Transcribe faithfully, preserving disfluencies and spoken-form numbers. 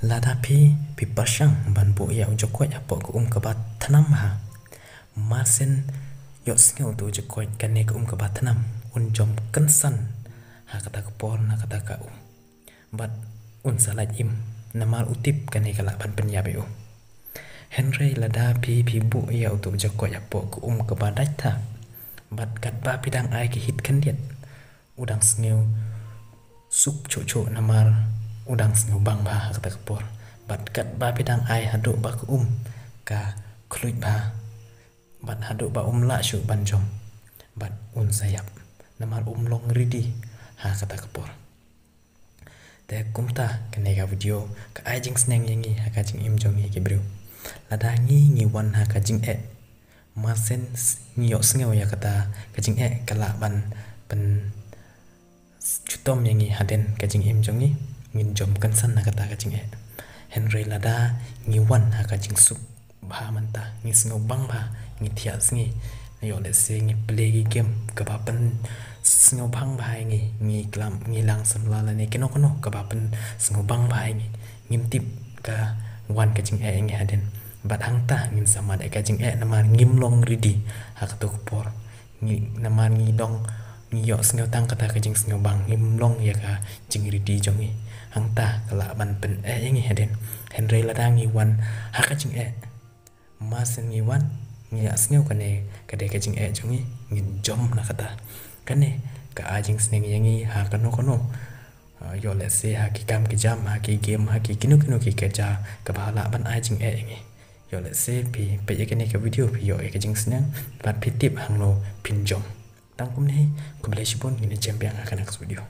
Lada phi, phi pyrshang ban buh ïa u jakoit hapoh ka um kaba thnam ha. Masen ïohsngew utu u jakoit kane ka um kaba thnam, un jom kynsan ha kata ka por na kata ka um. Bad un sa lait im, namar u tip kane ka lah ban pynïap ïa u. Hynrei lada phi, phi buh ïa utu u jakoit hapoh ka um kaba dait tha. Bad katba phi dang ai ki hit khyndiat, u dang sngew suk chuh chuh namar u dang sngew bang bha ha kata ka por. Bad katba phi dang ai haduh ba ka um ka khluit bha, bad haduh ba um lah shuh ban jom, bad un sa ïap namar um long ready ha kata ka por. Te kumta kane ka video ka ai jingsneng ïa ngi ha ka jingim jong ngi ki briew. Lada ngi, ngi wan ha ka jingeh, masen ngi ïohsngew ïa kata ka jingeh ka lah ban pynchitom ïa ngi hadien ka jingim jong ngi, ngin jom kynsan na kata ka jingeh. Hynrei lada ngi wan ha ka jingsuk bha mynta, ngi sngew bang bha, ngi thiah sngi, ïoh lehse ngi play ki game kaba pynsngew bang bha ïa ngi, ngi klam, ngi lang samla lane kino kino kaba pynsngew bang bha ïa ngi, ngim tip ka wan ka jingeh ïa ngi hadien. Bad hangta ngin sa mad ïa ka jingeh namar ngim long ready ha kato ka por. Ngi, namar ngi dang, ngi ïohsngew tang kata ka jingsngew bang, ngim long ïa ka jingready jong ngi. Hangta ka lah ban pyneh ïa ngi hadien. Hynrei lada ngi wan ha ka jingeh, masen ngi wan, ngi ïohsngew kane ka dei ka jingeh jong ngi, ngin jom na kata. Kane ka ai jingsneng ïa ngi ha kano kano. Ah, ïoh lehse ha ki kam ki jam, ha ki game, ha ki kino kino ki kaja kaba lah ban ai jingeh ïa ngi. Ïoh lehse phi peit ïa kane ka video phi ïoh ïa ka jingsneng, bad phi tip hangno phin jom. Tang kumne, khublei shibun, ngin ïa jem biang ha ka next video.